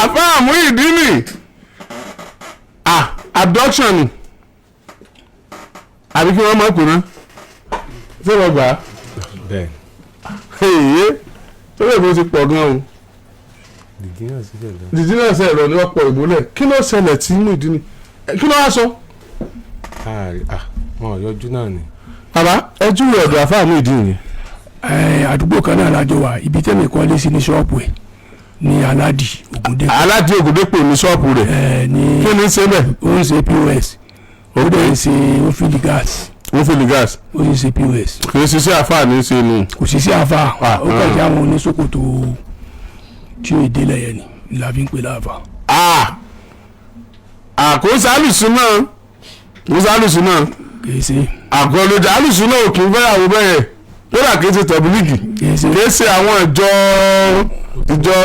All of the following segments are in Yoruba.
Àfáà Muyideen, ah, abduction ni àbí kí wọ́n mọ̀ kùnà? Ṣé wọ́n gbà á? Bẹ́ẹ̀. Èyí tó lè bó ti pọ̀ gan o. Dìdí náà síbẹ̀ lọ. Dìdí náà ṣe ẹ̀rọ ní ọ̀pọ̀ ìmúlẹ̀. Kí ló ṣẹlẹ̀ tí Muyideen, kí ló wá sọ? Ah, wọn ò yọjú náà ni. Bàbá, ẹ júwe ọ̀dọ̀ àfáà Muyideen yẹn. Ẹ àdúgbò kan náà lájọ wà. Ibi tẹ́mi kọ́lé sí ní ṣọ́ọ̀bù ẹ̀ ní Aládì Ògúndépò. Aládìí Ògúndépò ní ṣọ́ọ̀bù rẹ̀? Ẹ ní. Kí ni ṣe bẹ́ẹ̀? Ó ń ṣe POS, ó dẹ̀ ń ṣe, ó fill gas. Wọ́n fill gas. Ó sì ṣe POS. Kì í ṣiṣẹ́ àfáà ní í ṣe nù. Kò sí sí àfa. Ah, ó kàn ah. jẹ́ àwọn oníṣòkòtò tí ó délẹ̀ yẹn ni la fi ń pè láàfà. Ah, àkóso alùsùn náà, kóso alùsùn náà. Kì í ṣe. Àgọ́lójà alùsùn náà ò kì í fẹ́yàwó bẹ́ẹ̀, kódà kì í ṣe tẹ̀bílíìgì. Kì í ṣe. Kì í ṣe àwọn ìjọ ìjọ.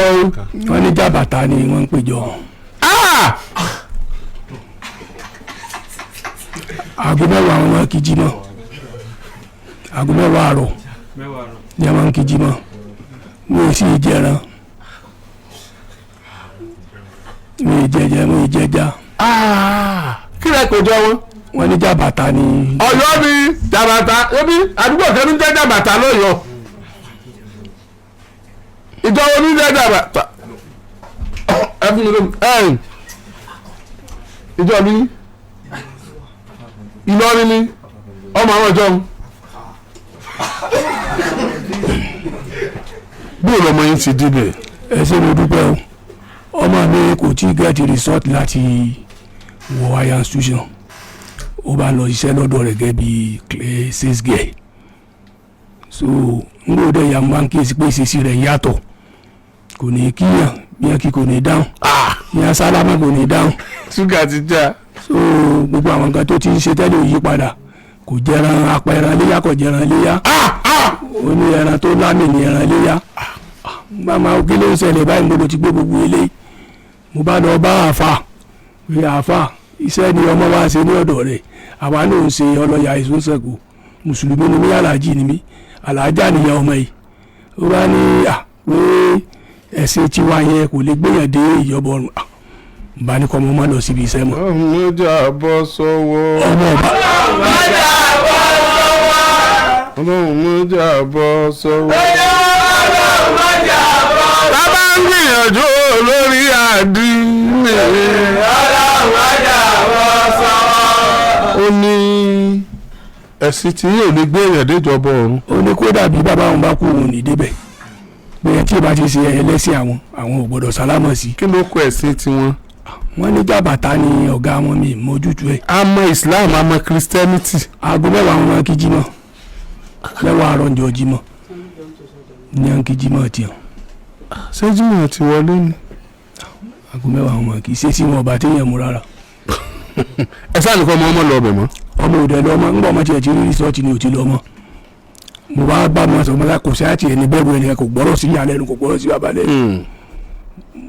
Wọ́n ní jàbàtà ni wọ́n ń pè jọ. Ah! Aago 10 wọn máa kí jímọ̀, aago 10 àárọ̀ ni a máa ń kí jímọ̀. Wọ́n ò sì jẹran, wọ́n ò jẹjẹ, wọ́n ò jẹja. Ah! Kí lẹ kò jọ wọn? Wọ́n ní jàbàtà ni. Ọ̀yọ́ ni jàbàtà ebi àdúgbò kan ní jẹ́ jàbàtà lọ́yọ̀ọ́. Ìjọ wo ní jẹ́ jàbàtà? Ẹ fún mi lómi. Ẹ̀yìn ìjọ mi ní Ìlọrin ni ọmọ àwọn ìjọ ń bóòlù ọmọ yín ti débẹ̀. Ẹ ṣé, mo dúpẹ́ o. Ọmọ mi kò tí get result láti wọ higher institution, ó bá lọ ṣiṣẹ́ lọ́dọ̀ rẹ̀ gẹ́gẹ́ bí sales girl. So n kò dẹ̀ yà máa ń kíyèsí pé ìṣesí rẹ̀ yàtọ̀. Kò ní kíyàn bí yẹn kí, kò ní dáhùn, yẹn sálámà, kò ní dáhùn. Ṣúgà ti já. So gbogbo àwọn nǹkan tó ti ń ṣe tẹ́lẹ̀ ò yí padà. Kò jẹran apẹran léyà, kò jẹran léyà. Ó ní ẹran tó lámì ní ẹran léyà. Màmá, kí ló ń ṣẹlẹ̀ báyìí? Mo ló ti gbé gbogbo eléyìí. Mo bá lọ bá àáfà pé, "Àáfà, iṣẹ́ ni ọmọ wa ṣe ní ọ̀dọ̀ rẹ̀. Àwa náà ń ṣe ọlọ́yà ìsúnṣẹ́kù, mùsùlùmí ni mí, aláàjì ni mí, aláàjà nìyẹn ọmọ yìí." Ó bá ní à pé ẹ̀sìn tiwa yẹn kò lè gbéyàn dé ìjọba ọ̀run. À bá ní kọ́ ọmọ má lọ síbi iṣẹ́ mọ́. Ọmọdé àbọ̀ sọ́wọ́. Ọmọ ọba. Ọlọ́mọdé àbọ̀ sọ́wọ́. Bàbá ń gbìyànjú lórí àdínì. Ó ní ẹ̀sìn tí yóò lè gbé èèyàn déjọba ọ̀run. Ó ní kódà bí bàbá òun bá kú, òun ní débẹ̀, pé ẹ tí ì bá ti ṣe ẹlẹ́sìn àwọn, àwọn ò gbọ́dọ̀ sálámọ̀ sí. Kí ló kọ ẹ̀sìn tiwọn? Wọ́n ní jàbàtà ni ọ̀gá wọn, mi mójútu ẹ̀. A mọ Islam, a mọ Christianity. Aago 10 wọn máa kí jímọ̀, 10 àárọ̀ ǹjọ́ jímọ̀ ní à ń kí jímọ̀ tiẹ̀. Ṣé jimoh ti wọlé ni? Aago 10 wọn máa kí. Ṣé sí wọn ọba téèyàn mú rárá. Ẹ sáà nìkan ọmọ ọmọ lọ ọbẹ̀ mọ́. Ọmọ òde lọ́mọ ńgbà ọmọ tiẹ̀ ti rí rìsọ́ọ̀tì ni ò ti lọ́mọ. Mo bá bá mi sọ, mo bá kò sí àti ẹni bẹ́ẹ̀ bu ẹni kò gbọ́rọ̀ sí ìyá lẹ́nu, kò gbọ́rọ̀ sí bàbá lẹ́nu.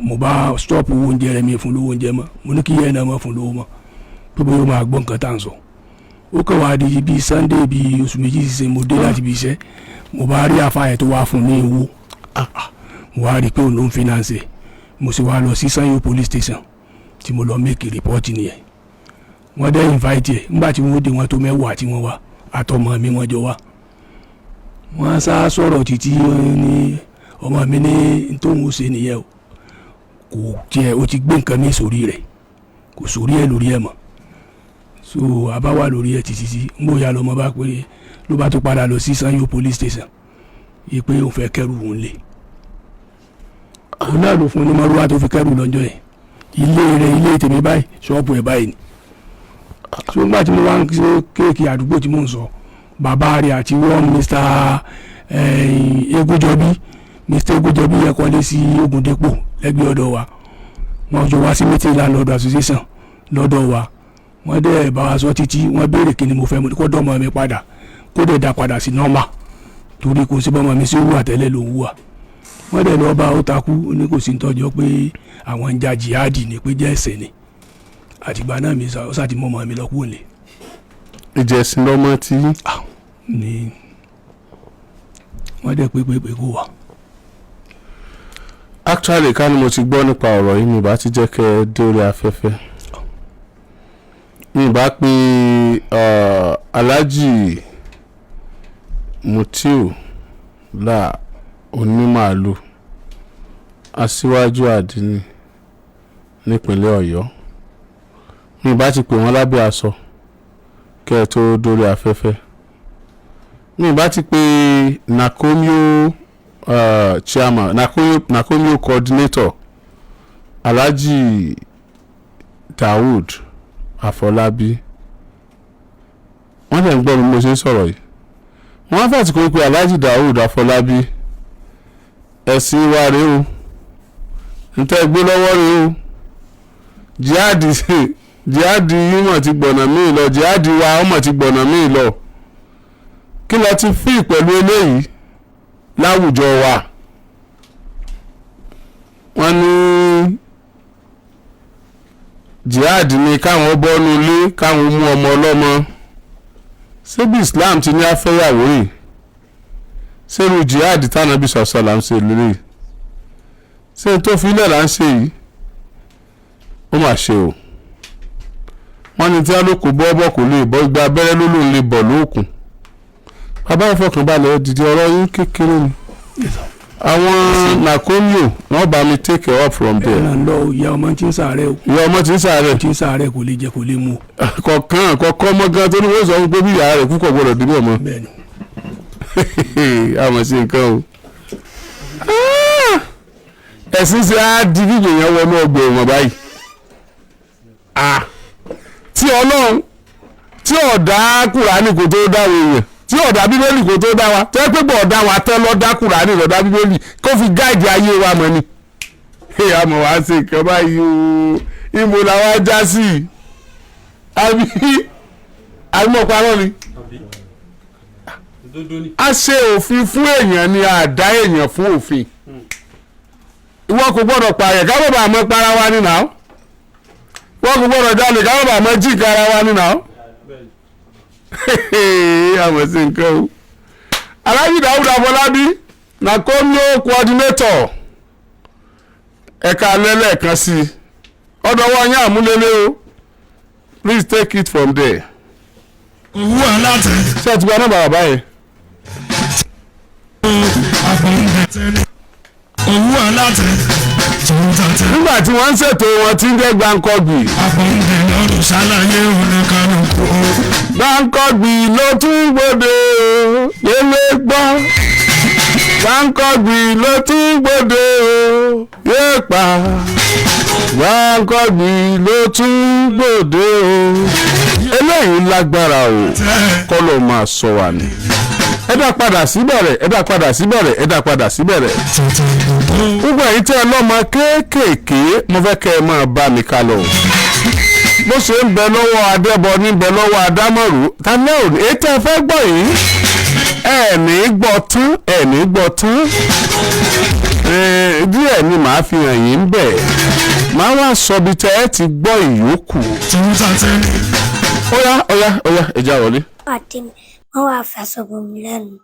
Mo bá stop owó oúnjẹ rẹ, mi fún lówó oúnjẹ mọ́. Mo ní kí yẹn náà mọ́ fún lówó mọ́, pé bóyá ó máa gbọ́ nǹkan tá à ń sọ. Ó kàn wá di bíi Sunday bíi oṣù 2 sísè, mo dé láti ibi iṣẹ́, mo bá rí àfa yẹn tó wá fún ní owó. Mo wá rí i pé òun ló ń finance. Mo sì wá lọ sí Sanyo police station tí mo lọ make report nìyẹn. Wọ́n dẹ́ invite ẹ̀. Nígbà tí wọ́n dé, wọn tó 10 tí wọ́n wá, àtọmọ mi wọ́n jọ wá. Wọ́n sá sọ̀rọ̀ títí ní ọmọ mi ní tóun ó ṣe nìyẹn o. Kò tiẹ̀, ó ti gbé nǹkan mi sórí rẹ̀, kò sórí ẹ̀ lórí ẹ̀ mọ́. So àbá wà lórí ẹ̀ títí tí ń bóyá lọ́mọ bá pé ló bá tó padà lọ sí Sanyo police station yìí pé òun fẹ́ kẹ́rù òun lé. Òun náà ló fún ní mọ́rúwá tó fi kẹ́rù lọ́jọ́ yẹn. Ilé rẹ̀, ilé tèmi báyìí, ṣọ́ọ̀bù ẹ̀ báyìí ni. So nígbà tí mo wá ń ṣe kéèkì àdúgbò tí mò ń sọ, bàbá rẹ̀ àti wọ́n Mr Egunjọbí, Mr Egunjọbí yẹ kọ́lé sí Ògùndépò lẹ́gbẹ̀ẹ́ ọ̀dọ̀ wa. Wọ́n jọ wá sí meeting landlord association lọ́dọ̀ wa. Wọ́n dẹ̀ bá wa sọ títí. Wọ́n béèrè kí ni mo fẹ́. Mo ní kó dọ́mọ mi padà, kó dẹ̀ dá padà sí normal, torí kò sí bọ́mọ mi sí wúwà tẹ́lẹ̀ ló ń wúwà. Wọ́n dẹ̀ lọ́ọ́ bá ó takú. Ó ní kò sí ń tọ́jọ́ pé àwọn ń ja jihadi ní pé jẹ́ ẹ̀sẹ̀ ni. Àtìgbà náà mi ó sá ti mọ́ ọmọ mi lọ kúrò nílé. Ìjẹ̀sìn lọ́mọ tí yín. Ni wọ́n dẹ̀ pé pé pé kó wà. Actually, ká ní mo ti gbọ́ nípa ọ̀rọ̀ yìí, mi bá ti jẹ́ kẹ́ ẹ dé orí afẹ́fẹ́. Mi bá pe Alhaji Mutiu la onímàálù, aṣíwájú àdínì nípínlẹ̀ Ọ̀yọ́. Mi bá ti pè wọ́n lábẹ́ aṣọ kẹ́ ẹ tó dórí afẹ́fẹ́. Mi bá ti pe NACOMYO chairman, NACOMYO coordinator, Alhaji Daoud Afọlábí. Wọ́n dẹ̀ ń gbọ́ mi mo ṣe ń sọ̀rọ̀ yìí. Wọ́n á fàtìkò pé Alhaji Daoud Afọlábí, ẹ̀sìn wa rèé o, ntẹ́ gbé lọ́wọ́ rèé o. Jihad, jihad yìí mọ̀ ti gbọ̀nà míì lọ. Jihad wa ọmọ ti gbọ̀nà míì lọ. Kí lẹ ti fi pẹ̀lú eléyìí láwùjọ wa? Wọ́n ní jihad ni káwọn bọ́nu ilé, káwọn mú ọmọ ọlọ́mọ. Ṣébi Islam ti ní afẹ́yàwó yìí? Ṣerú jihad tánàbí sọ̀sọ̀là ń ṣe lórí ṣé tó fi ilẹ̀ là ń ṣe yìí? Ó mà ṣe o. Wọ́n ní tí alóko bọ́ kò lè bọ́, igba abẹ́rẹ́ ló lòun lè bọ̀ lóòkùn. Bàbá, ìfọkànbalẹ̀, dìde. Ọ̀rọ̀ yín kékeré ni. Àwọn NACOMYO, wọ́n bá mi take it up from there. Ẹ̀ náà lọ, ìyá ọmọ tí ń sàárẹ̀ o. Ìyá ọmọ tí ń sàárẹ̀. Tí ń sàárẹ̀, kò lè jẹ, kò lè mu. Kọ̀ọ̀kan kọ̀ọ̀kan ọmọ gan tó ní wọ́n sọ fún pé bí ìyá rẹ̀ kú, kò gbọ́dọ̀ débẹ̀ mọ́. Bẹ́ẹ̀ni. Àmọ̀ sí nǹkan o. Ẹ̀sìn ṣe á di fídíò yẹn wọnú ọgbà ẹ̀wọ̀n báyìí. Tí Ọlọ́run tí ọ̀dà Kùránì kò tó dá èèyàn, tí ọ̀dà Bíbélì kò tó dá wa, tó yẹ pé bọ̀ ọ̀dà wa tẹ́ lọ́ dá Kùránì, lọ́dá Bíbélì kó fi guide ayé wa mọ̀ ni. Àmọ̀ wá ṣe nǹkan báyìí o. Ìmọ̀ làwọn ajá sí i, àbí àbí mọ̀ parọ́ ni? A ṣe òfin fún èèyàn ni, a dá èèyàn fún òfin. Ìwọ kò gbọ́dọ̀ pààyàn ká bàbá àmọ́ para wa ní nàá. Ìwọ kò gbọ́dọ̀ jalè ká bàbá àmọ́ jí kára wa ní nàá. Àmọ̀ sí nǹkan o. Alhaji Dawud Afọlábí, NACOMYO coordinator, ẹ̀ka lẹ́lẹ́ẹ̀kan sí i. Ọ̀dọ̀ wọn yẹn àmúlélẹ́ o. Please take it from there. Owó aláàtẹ. Ṣé ẹ ti gba nọ́mbà bàbá yẹn? Àpọ̀nbẹ owó aláàtẹ tòun tàtẹ. Nígbà tí wọ́n ń ṣètò wọn tí ń jẹ́ Gbáǹkọ́gbì. Àpọ̀nbẹ lọ́dún ṣàlàyé oníkanukú. Gbáǹkọ́gbì ló tún gbòde o, délé gbọ́. Gbáǹkọ́gbì ló tún gbòde o, yéè pa. Gbáǹkọ́gbì ló tún gbòde o. Eléyìí lágbára o, kọ́lọ̀ máa sọ wà ní. Ẹ dá padà síbẹ̀rẹ̀, ẹ dá padà síbẹ̀rẹ̀, ẹ dá padà síbẹ̀rẹ̀. Gbogbo ẹ̀yin tẹ́ ẹ lọ́mọ kéékèèké, mo fẹ́ kẹ́ ẹ máa bá mi ká lọ. Bó ṣe ń bẹ lọ́wọ́ Adébọ ní bẹ lọ́wọ́ Adámọ̀rú tani ò ní ètò ẹ fẹ́ gbọ́ yìí. Ẹ ní gbọ́ tán, ẹ ní gbọ́ tán. Díẹ̀ ni màá fi hàn yín bẹ̀, màá wá sọ bí tẹ́ ẹ ti gbọ́ ìyókù. Tòun tàtẹ. Óyá, óyá, óyá, ẹ já wọlé. Pàdé mi, wọ́n wá faṣọ bò mí lẹ́nu.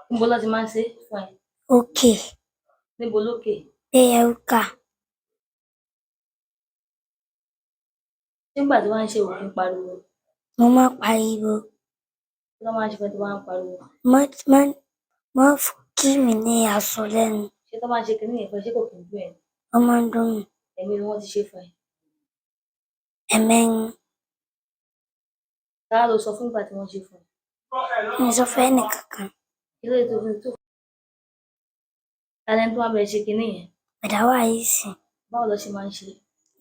Níbo ló ti máa ń ṣe é fún ẹ? Òkè. Níbo lókè? Gbéyẹrúkà. Nígbà tí wọ́n ń ṣe òfin pariwo? Mo máa ń pariwo. Kí ló máa ń ṣe fún ẹ tó bá ń pariwo? Wọ́n kí mi ní aṣọ lẹ́nu. Ṣé tó máa ń ṣe kinní yẹn fún ẹ, ṣé kò kí ń dùn ẹ́? Wọ́n máa ń dùn mí. Ẹ̀mí ni wọ́n ti ṣe fún ẹ? 4. Tá ló sọ fún ìgbà tí wọ́n ṣe fún ẹ? Mi ò sọ fún ẹnì kankan. Kí ló dé tó fi tó talent tó máa bẹ̀rẹ̀ ṣe kinní yẹn? Bọ̀dá wà yìí sìn. Báwo ló ṣe máa ń ṣe?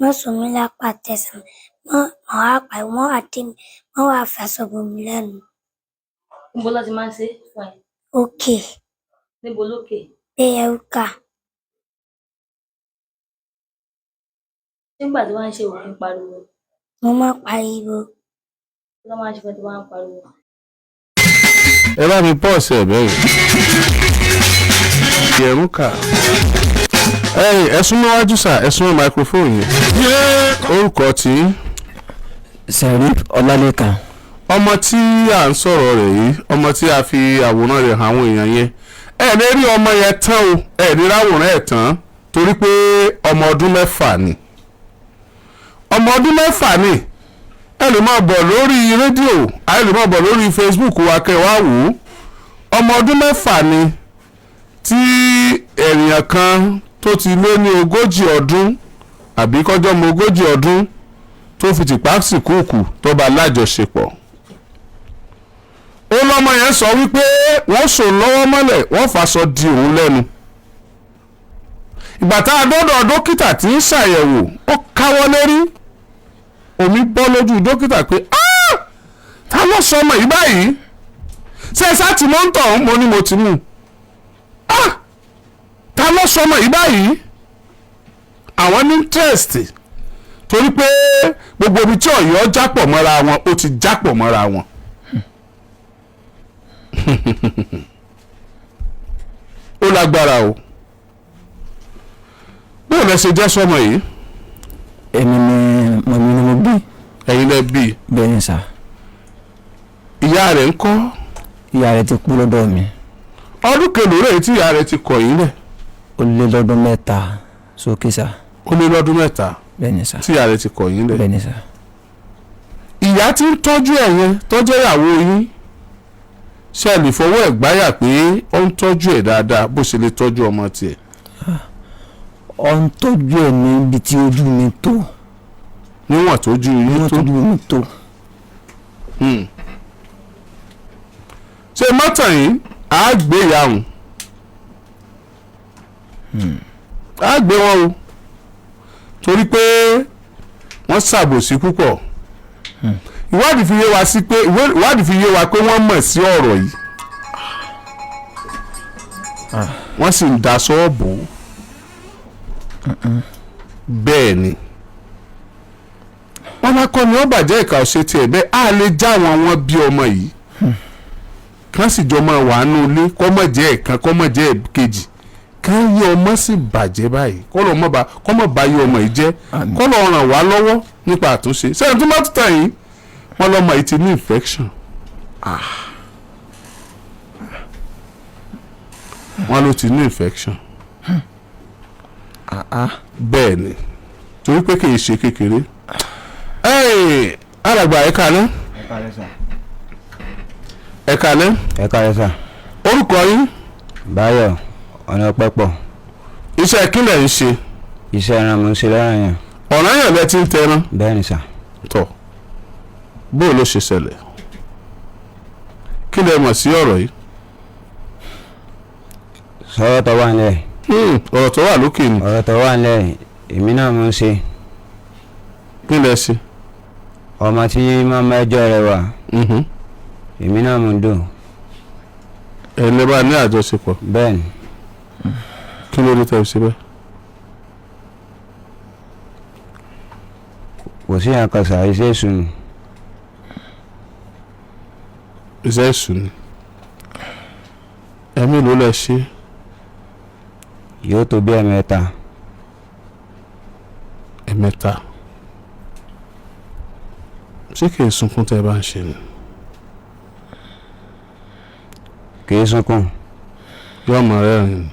Wọ́n sọ mí lápá tẹsán, wọ́n wá pariwo, wọ́n wá dé mi, wọ́n wá faṣọ bò mí lẹ́nu. Níbo ló ti máa ń ṣe é fún ẹ? Òkè. Níbo lókè? Gbéyẹrúkà. Nígbà tí wọ́n ń ṣe òfin pariwo? Mo máa ń pariwo. Kí ló máa ń ṣe fún ẹ tó bá ń pariwo? Ẹ bá mi pause ẹ̀ bẹ́ẹ̀ yẹ̀rù kà. Ẹ̀yin, ẹ súnmọ́ wájú sà, ẹ súnmọ́ microphone yẹn. Orúkọ tí? Serif Ọlálẹ́kan. Ọmọ tí à ń sọ̀rọ̀ rẹ̀ yìí, ọmọ tí a fi àwòrán rẹ̀ hàn àwọn èèyàn yẹn, ẹ lè rí ọmọ yẹn tán o, ẹ lè ráwòrán ẹ̀ tán. Torí pé ọmọ ọdún 6 ni, ọmọ ọdún 6 ni. Ẹ lè máa bọ̀ lórí rédíò, ẹ lè máa bọ̀ lórí Facebook wa kẹ́ wá wò ó. Ọmọ ọdún 6 ni tí ènìyàn kan tó ti lé ní 40 ọdún àbí kọjọ́ mọ 40 ọdún tó fi tìpá sí kúùkù tó bá lájọṣepọ̀. Ó lọ́mọ yẹn sọ wípé wọ́n sùn lọ́wọ́ mọ́lẹ̀, wọ́n fàṣọ di òun lẹ́nu. Ìgbà tá a dọ́dọ̀ dókítà tí ń ṣàyẹ̀wò, ó káwọ́ lérí, omi bọ́ lójú dókítà pé ta ló sọ ọmọ yìí báyìí? Ṣé ẹ sá ti mọ́ ń tọ̀? Mo ní mo ti mú. Ta ló sọ ọmọ yìí báyìí? Àwọn ní interest torí pé gbogbo ibi tí Ọ̀yọ́ jápọ̀ mọ́ra wọn, ó ti jápọ̀ mọ́ra wọn. Ó lágbára o. Bóun lẹ ṣe jẹ́ sọmọ yìí? Èmi ni mọ̀mí ni mo bí. Ẹ̀yin lẹ bí? Bẹ́ẹ̀ ni sà. Ìyá rẹ̀ ń kọ́? Ìyá rẹ̀ ti kú lọ́dọ̀ mi. Ọdún kẹlò rẹ̀ tí ìyá rẹ̀ ti kọ̀ yín lẹ̀? Ó lé lọ́dún 3 sókè sà. Ó lé lọ́dún 3? Bẹ́ẹ̀ ni sà. Tí ìyá rẹ̀ ti kọ̀ yín lẹ̀? Bẹ́ẹ̀ ni sà. Ìyá tí ń tọ́jú ẹ̀ yẹn, tọ́jú ìyàwó yín, ṣé ẹ lè fọwọ́ ẹ̀ gbáyà pé ó ń tọ́jú ẹ̀ dáadáa bó ṣe lè tọ́jú ọmọ tiẹ̀? Ó ń tọ́jú ẹ̀ níbi tí ojú mi tó. Níwọ̀n tójú yín tó. Níwọ̀n tójú mi tó. Ṣé mọ́tàn yìí á gbé ìyá òun? Á gbé wọn o, torí pé wọ́n ṣàbòsí púpọ̀. Ìwádìí fi yé wa sí pé ìwádìí fi yé wa pé wọ́n mọ̀ sí ọ̀rọ̀ yìí, wọ́n sì ń da sọ́ọ̀bù. Bẹ́ẹ̀ ni wọ́n bá kọ́ ni wọ́n bàjẹ́ ìka ọ̀ṣẹ́ tiẹ̀ bẹ́ẹ̀ á lè já wọn bí ọmọ yìí kán sì jọ máa wà nù ilé, kọ́ mọ̀ jẹ́ ẹ̀kan, kọ́ mọ̀ jẹ́ ẹ̀kejì, kán yé ọmọ sì bàjẹ́ báyìí, kọ́ lọ́ mọ̀ bá kọ́ mọ̀ bá yé ọmọ yìí jẹ́, kọ́ lọ́ ràn wá lọ́wọ́ nípa àtúnṣe. Sẹ́yìn tó bá tún tàn yín, wọ́n lọ́mọ yìí ti ní infection. Wọ́n ló ti ní infection. Bẹ́ẹ̀ ni, torí pé kì í ṣe kékeré. Alàgbà, ẹ káalẹ́. Ẹ káalẹ́. Ẹ káalẹ́ sà. Orúkọ yín? Báyọ̀ ọ̀nà pẹ́pọ̀. Iṣẹ́ kí lẹ̀ ń ṣe? Iṣẹ́ ẹran mo ń ṣe lọ́rọ̀ yẹn. Ọ̀ràn yẹn lẹ ti ń tẹran? Bẹ́ẹ̀ ni sà. Tọ́, bó ló ṣe ṣẹlẹ̀? Kí lẹ mọ̀ sí ọ̀rọ̀ yìí? Sọ̀rọ̀ tó wà nílẹ̀. Ọ̀rọ̀ tó wà lókè ni. Ọ̀rọ̀ tó wà nílẹ̀ èmi náà mo ń ṣe. Kí lẹ ṣe? Ọmọ tí máa mẹ́jọ rẹ wà. Èmi náà mo ń dùn. Ẹ lè bá ní àjọṣepọ̀. Bẹ́ẹ̀ ni. Kí ló dé tẹ́ fi ṣe bẹ́ẹ̀? Kò sí yàn kan sà, iṣẹ́ èṣù ni. Iṣẹ́ èṣù ni. Ẹ̀mí ló lẹ ṣe? Yóò tó bí 3. 3. Ṣé kìí sunkún tẹ́ ẹ bá ń ṣe ni? Kìí sunkún. Yóò mọ̀ rẹ́rìn ni.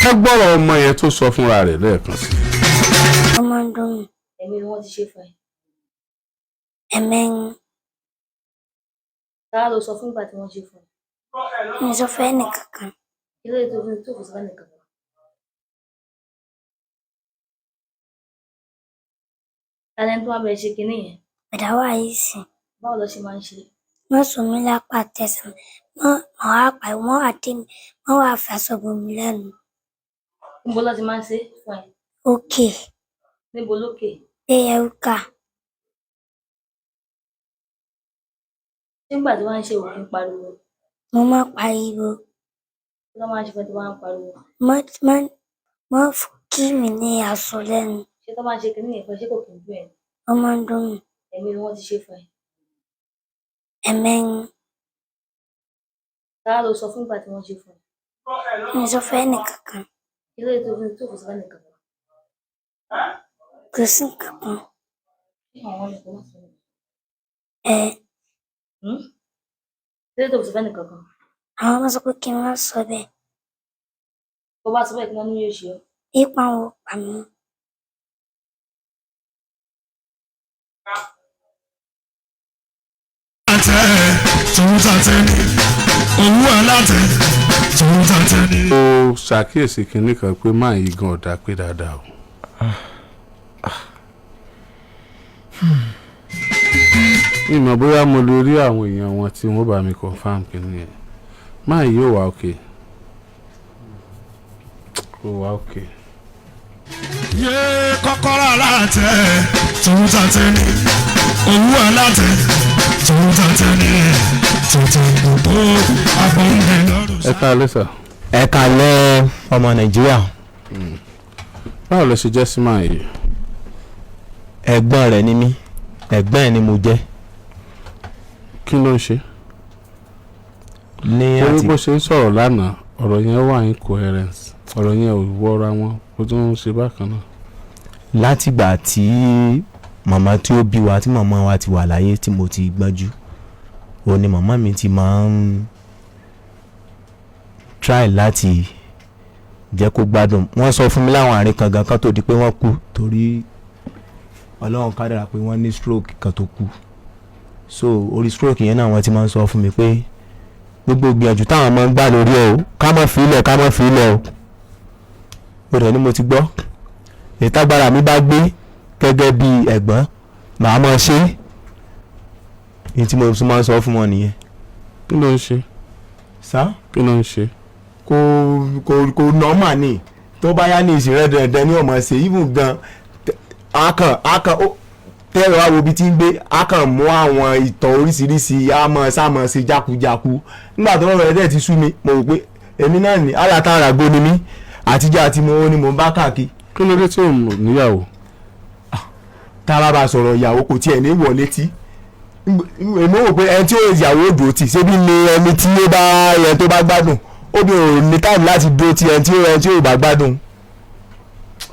Ẹ gbọ́rọ̀ ọmọ yẹn tó sọ fúnra rẹ̀ lẹ́ẹ̀kan sí. Ó máa ń dùn mí. Ẹ̀mí ni wọ́n ti ṣe fún ẹ. 4. Ta ló sọ fún ìgbà tí wọ́n ṣe fún ẹ? Mi ò sọ fún ẹnì kankan. Kí ló dé tó fi sọ fún ẹnì kankan? Ta lẹni tó wá bẹ ṣe kinní yẹn? Bọ̀dá wà yìí sí. Báwo lọ ṣe máa ń ṣe? Wọ́n sùn mí lápá tẹ̀sán, wọ́n wá pa wọ́n àti wọ́n wá fàṣọ bò mí lẹ́nu. Níbo ló ti máa ń ṣe fún ẹ? Òkè. Níbo lókè? Péyẹ̀rúkà. Nígbà tí wọ́n ń ṣe òfin pariwo. Mo máa ń pariwo. Kí ló máa ń ṣe fún ẹ tí wọ́n ń pariwo? Wọ́n kí mi ní aṣọ lẹ́nu. Ṣé tó máa ń ṣe kinní yẹn fún ẹ, ṣé kò kí ń dùn ẹ́? Ó máa ń dùn mí. Ẹ̀mí ni wọ́n ti ṣe fún ẹ. 4. Ta ló sọ fún ìgbà tí wọ́n ṣe fún ẹ? Mi ò sọ fún ẹnì kankan. Kí ló dé tó fi sọ fún ẹnì kankan? Kò sí nǹkan kan. Ṣé àwọn ní kò má sọ bẹ́ẹ̀? Ẹ. Ṣé tó fi sọ fẹ́ nìkan kan? Àwọn ọmọ sọ pé kí n má sọ bẹ́ẹ̀. Tó bá sọ bẹ́ẹ̀, kí wọ́n ní yóò ṣe ọ́? Ipa wọn ò pa mí. Alátẹ tòun tàtẹ owó alátẹ tòun tàtẹ. Ó ṣàkíyèsí kinní kan pé máa yí gan ọ̀dà pé dáadáa o. Mi mọ̀ bóyá mo lè rí àwọn èèyàn wọn tí wọ́n bá mi confirm kinní yẹn. Máa yí ò wá òkè, kò wá òkè. Yé, kọ́kọ́rọ́ alátẹ tòun tàtẹ owó alátẹ tòun tàtẹ tuntun gbogbo abọ́ǹde lọ́rùn. Ẹ káalẹ́ sà. Ẹ kálẹ́, ọmọ Nàìjíríà. Báwo lẹ ṣe jẹ́ sí máa yìí? Ẹ̀gbọ́n rẹ̀ ni mí, ẹ̀gbọ́n ẹ̀ ni mo jẹ́. Kí ló ń ṣe? Ní Torí àti bó ṣe ń sọ̀rọ̀ lánàá, ọ̀rọ̀ yẹn wà incoherence, ọ̀rọ̀ yẹn ò wọra wọn, ó tún ń ṣe bákan náà. Látìgbà tí màmá tí ó bí wa, tí màmá wa ti wà láyé, tí mo ti gbọ́njú, òun ni màmá mi ti máa ń try láti jẹ́ kó gbádùn. Wọ́n sọ fún mi láwọn àárín kan gan kan tó di pé wọ́n kú, torí Ọlọ́run kádàrá pé wọ́n ní stroke kan tó kú. So orí stroke yẹn náà, wọ́n ti máa ń sọ fún mi pé gbogbo ìgbìyànjú táwọn máa ń gbà lórí ẹ̀ o, ká má fi ilẹ̀, ká má fi ilẹ̀ o. Ó dẹ̀ ní mo ti gbọ́, ìtagbára mi bá gbé gẹ́gẹ́ bí ẹ̀gbọ́n, màá máa ṣe é. Ní tí mo tún máa ń sọ fún wọn nìyẹn. Kí ló ń ṣe? Sá. Kí ló ń ṣe? Kò normal ni. Tó bá yá ní ìsìn rẹ̀ dandan ní ọmọ ṣe even gan akàn akàn ó tẹ́lẹ̀ wá wo ibi tí ń gbé, akàn mú àwọn ìtàn oríṣiríṣi, á mọ̀ sámọ̀ ṣe jákujáku. Nígbà tó rọrùn ẹ̀ dẹ̀ ti sú mi, mo rò pé èmi náà ní alátàràgbó ni mí, àtijọ́ àti mo ní mo ń bá káàkiri. Kí ló dé tí ò níyàwó? Tá a bá bá sọ̀rọ̀ ìyàwó, kò tiẹ̀ ní wọ̀ létí. Èmi rò pé ẹni tí ó ìyàwó dúró tì ṣébi ni ẹni tí ó bá yẹn tó bá gbádùn, obìnrin ò ní táìmù láti dúró ti ẹni tí ó bá gbádùn.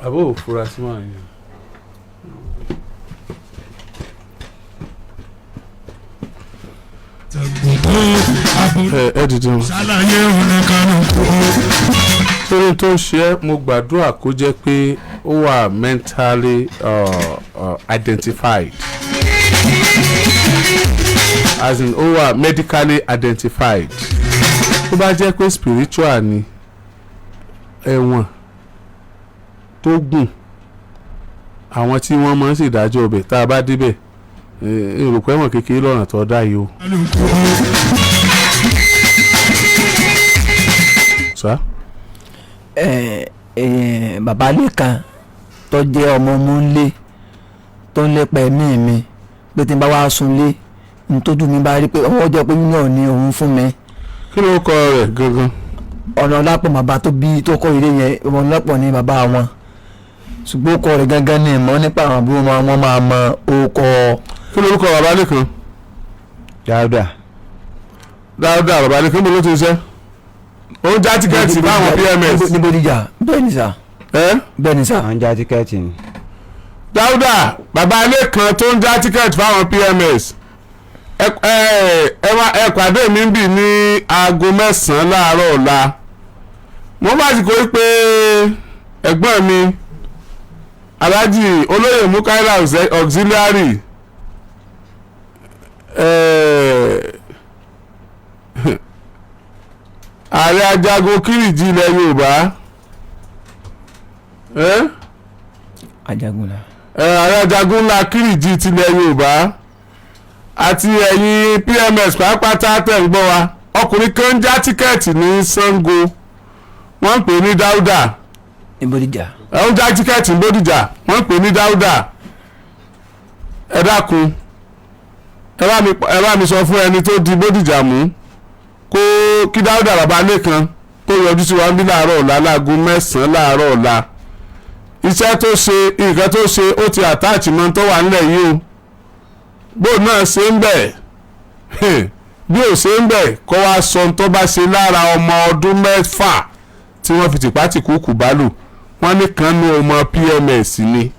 Àbó ò fura sí máa yẹn. Ẹ dìde wọn. Ṣàlàyé oníkanukú. Torí tó ń ṣe é, mo gbàdúrà kó jẹ́ pé ó wà mentally identified, as in ó wà medically identified. Tó bá jẹ́ pé spiritual ni, ẹ̀wọ̀n tó gùn, àwọn tí wọ́n máa ń ṣèdájọ́ ọbẹ̀ tá a bá débẹ̀, èrò pé ẹ̀wọ̀n kékeré lọ́nà tó dá yìí o. Sá. Ẹ ẹ, bàbá lẹ́kan tó jẹ́ ọmọ ọmọ ńlé tó ń lépa ẹ̀mí mi pé tí n bá wá sunlé, ntójú mi bá rí pé ọwọ́ jẹ́ pé mílíọ̀nù ni òun fún mi. Kí ló kọ rẹ̀ gangan? Ọ̀nà ọlápọ̀, bàbá tó bí tó kọ́ ilé yẹn, ọmọ ọlápọ̀ ni bàbá wọn, ṣùgbọ́n ó kọ rẹ̀ gangan ní ìmọ̀ nípa àwọn àbúrò wọn, wọ́n máa mọ orúkọ. Kí lórúkọ bàbá lẹ́kan? Dáúdà. Dáúdà bàbá lẹ́kan, níbo ló ti ń ṣe? Ó ń já ticket fáwọn PMS. Ní Bódìjà, bẹ́ẹ̀ ni sà. Ẹ́. Bẹ́ẹ̀ ni sà. À ń já ticket ni. Dáúdà bàbá lẹ́kan tó ń já ticket fáwọn PMS, ẹ ẹ ẹ wá, ẹ pàdé mi bì ní aago 9 láàárọ̀ ọ̀la. Mo bá ti kó pé ẹ̀gbọ́n mi, Alhaji Olóyè Mukaila Auxiliary, ààrẹ ajagun Kírìjì ilẹ̀ Yorùbá, Ajagun la. Ààrẹ ajagun ńlá Kírìjì tilẹ̀ Yorùbá, àti ẹ̀yin PMS pàápàá tẹ̀ ń gbọ́ wa, ọkùnrin kan ń já ticket ní Ṣàngó, wọ́n ń pè ní Dáúdà. Ní Bódìjà. Ẹ̀ ń já ticket ní Bódìjà, wọ́n ń pè ní Dáúdà. Ẹ dákun, ẹ bá mi sọ fún ẹni tó di Bódìjà mú kó kí Dáúdà bàbá lẹ́kan kó yọjú sí wa ń bí láàárọ̀ ọ̀la, láago 9 láàárọ̀ ọ̀la. Iṣẹ́ tó ṣe, nǹkan tó ṣe, ó ti attach mọ́ tó wà nílẹ̀ yìí o. Bó náà ṣe ń bẹ̀, bí ò ṣe ń bẹ̀, kó wá sọ tó bá ṣe lára ọmọ ọdún 6 tí wọ́n fi tìpátìkúùkù bá lò. Wọ́n ní kan ní ọmọ PMS ni.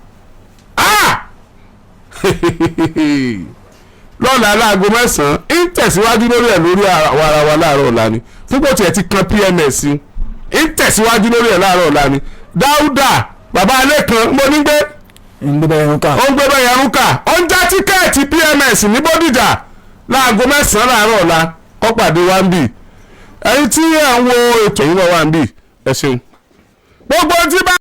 Ah! Lọ́la láago 9 ń tẹ̀síwájú lórí ẹ̀ lórí àwa ara wa láàárọ̀ ọ̀la ni. Púpọ̀ tiẹ̀ ti kan PMS ń tẹ̀síwájú lórí ẹ̀ láàárọ̀ ọ̀la ni. Dáúdà bàbá alẹ́ kan mo ní gbé ń gbé bẹ́ẹ̀ ká. Ó ń gbé bẹ́ẹ̀ yẹn ká, ó ń já ticket PMS ní Bódìjà láago 9 láàárọ̀ ọ̀la. Kó pàdé wa ń bì. Ẹ̀yin tí ẹ̀ ń wo ètò yìí náà wà ń bì, ẹ ṣeun. Gbogbo tí bá.